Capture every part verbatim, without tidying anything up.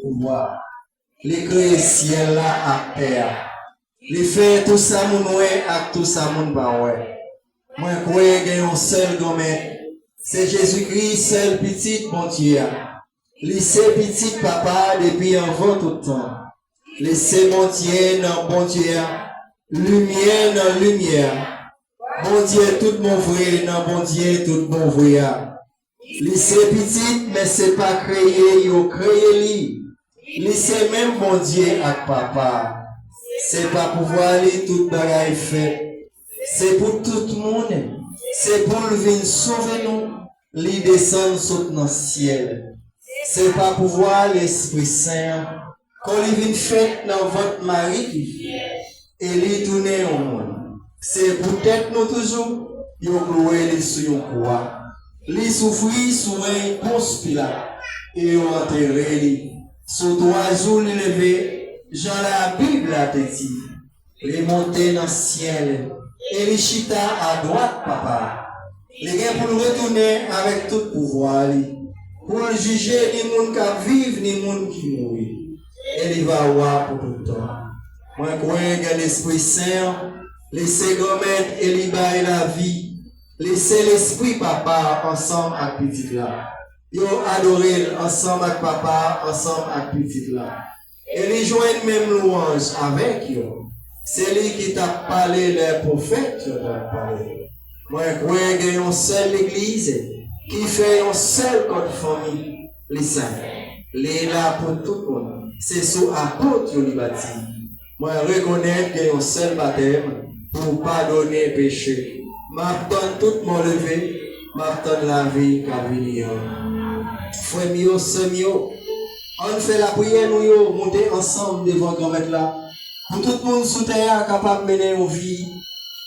pouvwa. Li kreye syèl la ak tè a. Li fè tou sa moun wè ak tou sa moun pa wè. Mwen kwè gen yon sèl Granmèt. Se Jezikri, sèl Pitit Bondye a. Li se Pitit Papa a depi anvan tout tan. Li se Bondye nan Bondye a, Limyè nan Limyè a. Bondye tout bon vre nan Bondye tout bon vre a. Li se Pitit, men se pa kreye yo kreye li. Li se menm Bondye ak Papa a. Se pa pouvwa li tout bagay fèt. Se pou tout moun. Se pou l vin sove nou. Li desann sot nan syèl. Se pa pouvwa Lespri Sen an. Kon li vin fèt nan vant Mari ki vyèj, e li tounen yon moun. Se poutèt nou toujou, yo klouwe li sou yon kwa. Li soufri sou rèy Pons Pilat, e yo antere li. Sou twa jou li leve, jan Labib la te di. Li monte nan syèl, e li chita adwat Papa a. Li gen pou l retounen avèk tout pouvwa li, pou l jije ni moun k ap viv, ni moun ki mouri. E li va wa pou tout tan. Mwen kwè gen Lespri Sen an, li se Granmèt e li bay lavi. Li se Lespri Papa a ansanm ak Pitit la. Yo adore l ansanm ak Papa a, ansanm ak Pitit la. E li jwenn menm lwanj avèk yo. Se li ki t ap pale lè pwofèt yo t ap pale. Mwen kwè gen yon sèl legliz ki fè yon sèl kòd fanmi. Li sen. Li la pou tout moun. Se sou apot yo li bati. Mwen rekonèt gen yon sèl batèm pou padone peche. M ap tann tout mò leve. M ap tann lavi k ap vini an. Frè m yo, sè m yo, ann fè lapriyè nou yo monte ansanm devan Granmèt la, pou tout moun sou tè a kapab mennen yon vi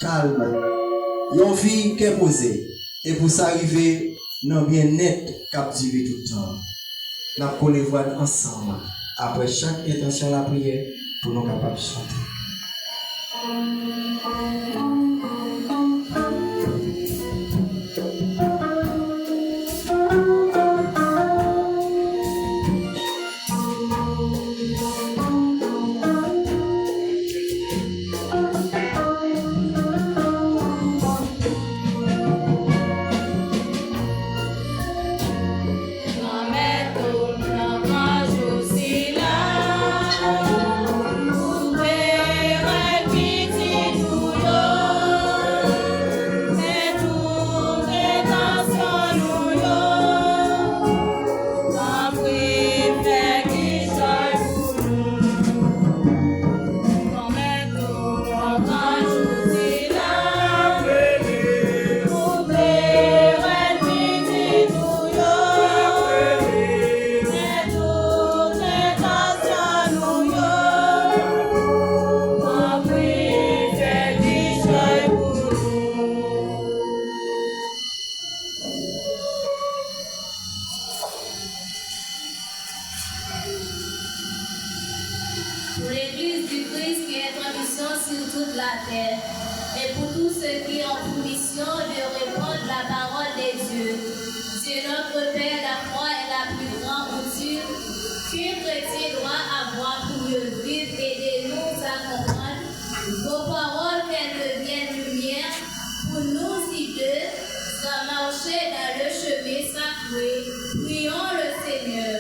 kalm, yon vi kè poze, e pou sa rive nan byennèt k ap dire tout tan. N ap kole vwa n ansanm apre chak entansyon lapriyè pou nou kapab chante. Pour l'Église du Christ qui est en mission sur toute la terre, et pour tous ceux qui ont pour mission de répandre la parole de Dieu. Dieu notre Père, la croix est la plus grande outil qu'un chrétien doit avoir pour mieux vivre et de nous accompagner. Vos paroles, qu'elles deviennent lumière pour nous guider à marcher dans le chemin sacré. Prions le Seigneur.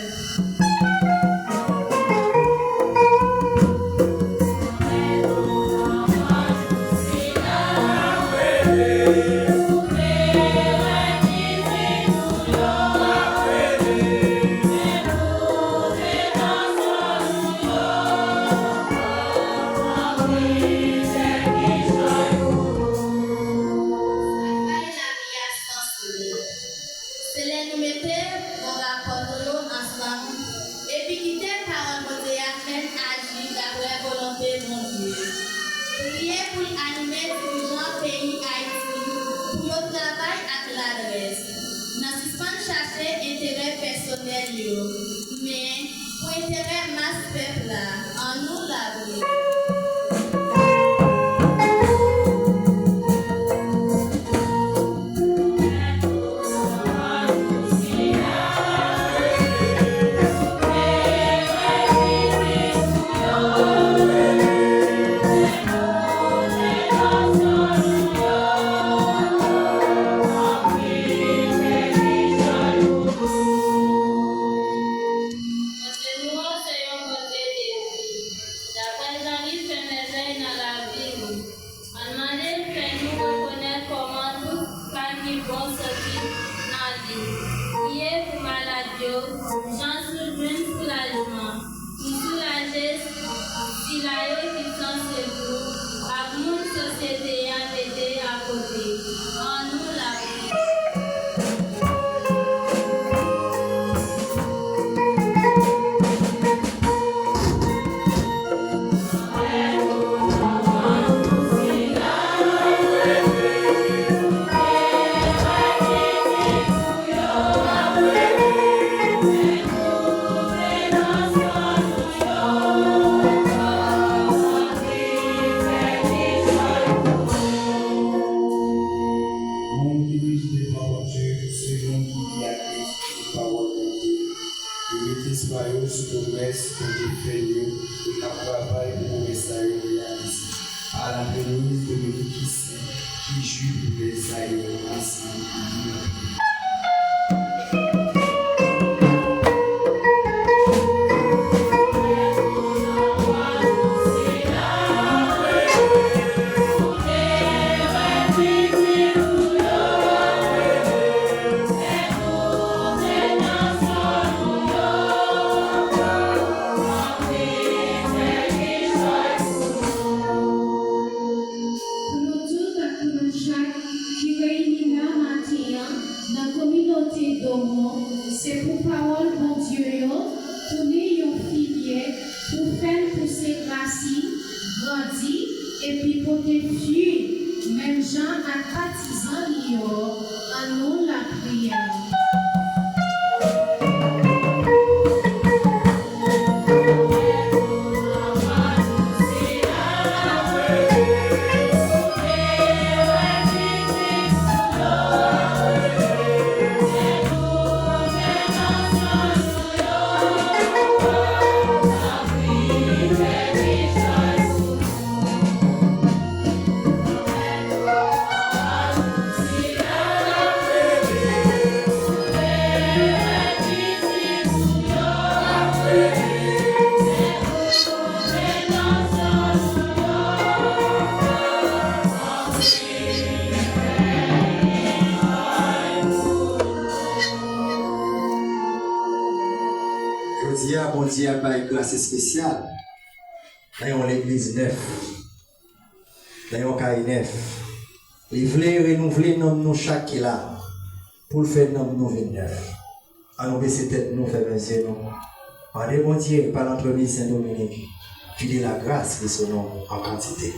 Travay lavi a sanse. Se lè nou mete bon rapò nou yo ansanm, epi kite pawòl Bondye a fè n aji daprè volonte Bondye. Priye pou l anime dirijan peyi Ayiti pou yo travay ak ladrès, nan sispann chache enterè pèsonèl yo, men pou enterè mas pèp la. Annou lapriyè. Sila yo ki sanse nou ak moun sosyete a mete akote. Annou lapriyè. Moun ki rejte pawòl Dye, se moun ki di ak Kris tout pawòl Bondye. Yo mete espwa yo sou pwomès Bondye fè yo e k ap travay pou pwomès sa yo reyalize. A la Venise de Dominique ici, ki jwi pou bèl sa yo ansanm. Pou nou tout ak pou nou chak ki reyini la maten an nan kominote Domon, se pou pawòl Bondye yo tounen yon filyè pou fè n pouse rasin, grandi, epi pote fwi, menm jan ak patizan li yo. Annou lapriyè. Jodi a, Bondye ap bay gras espesyal nan yon legliz nèf, nan yon kay nèf. Li vle renouvle nanm nou chak ki la, pou l fè nanm nou vin nèf. Ann nou bese tèt nou, fèmen zye nou. Mande Bondye, pa lantremis Sen Dominik, vide lagras ki sou nou an kantite.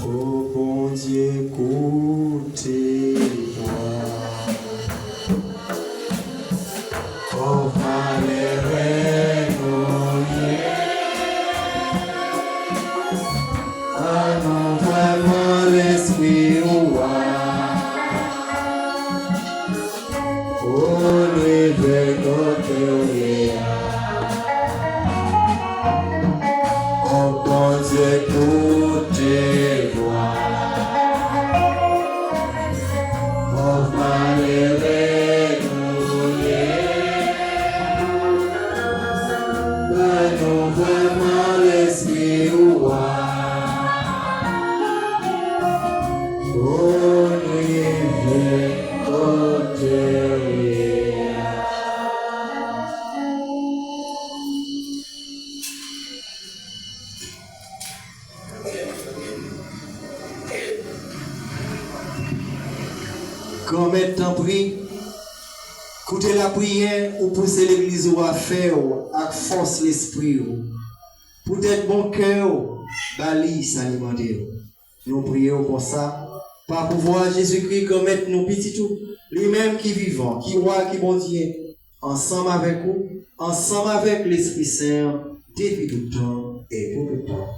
O Bondye, koute vwa. Pòv malere nou ye. Annou vrèman lespri ou a. Ou rive kote w ye a. O Bondye, koute vwa. Pòv malere nou ye. Ban nou vrèman lespri ou a. Pou n rive kote w ye a. Granmèt, tanpri, koute lapriyè ou pouse legliz ou a fè w ak fòs lespri w. Poutèt bon kè w ba li sa li mande w. Nou priye w konsa, pa pouvwa Jezikri, Granmèt nou, Pitit ou, li menm ki vivan, ki Wa, ki Bondye, ansanm avèk ou, ansanm avèk Lespri Sen an, depi tout tan e pou tout tan.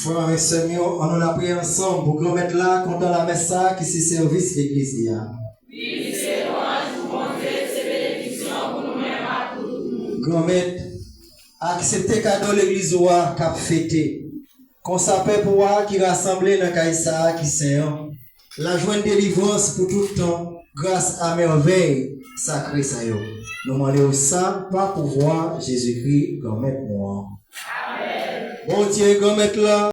Frè avèk sè m yo, ann nou lapriyè ansanm pou Granmèt la kontan lamès sa a ki se sèvis legliz li a. Granmèt, aksepte kado legliz ou a k ap fete. Konsa pèp ou a ki rasanble nan kay sa a ki sen an, l a jwenn delivrans pou tout tan gras a mèvèy sakre sa yo. Nou mande w sa pa pouvwa Jezikri Granmèt nou an. Bondye Granmèt la,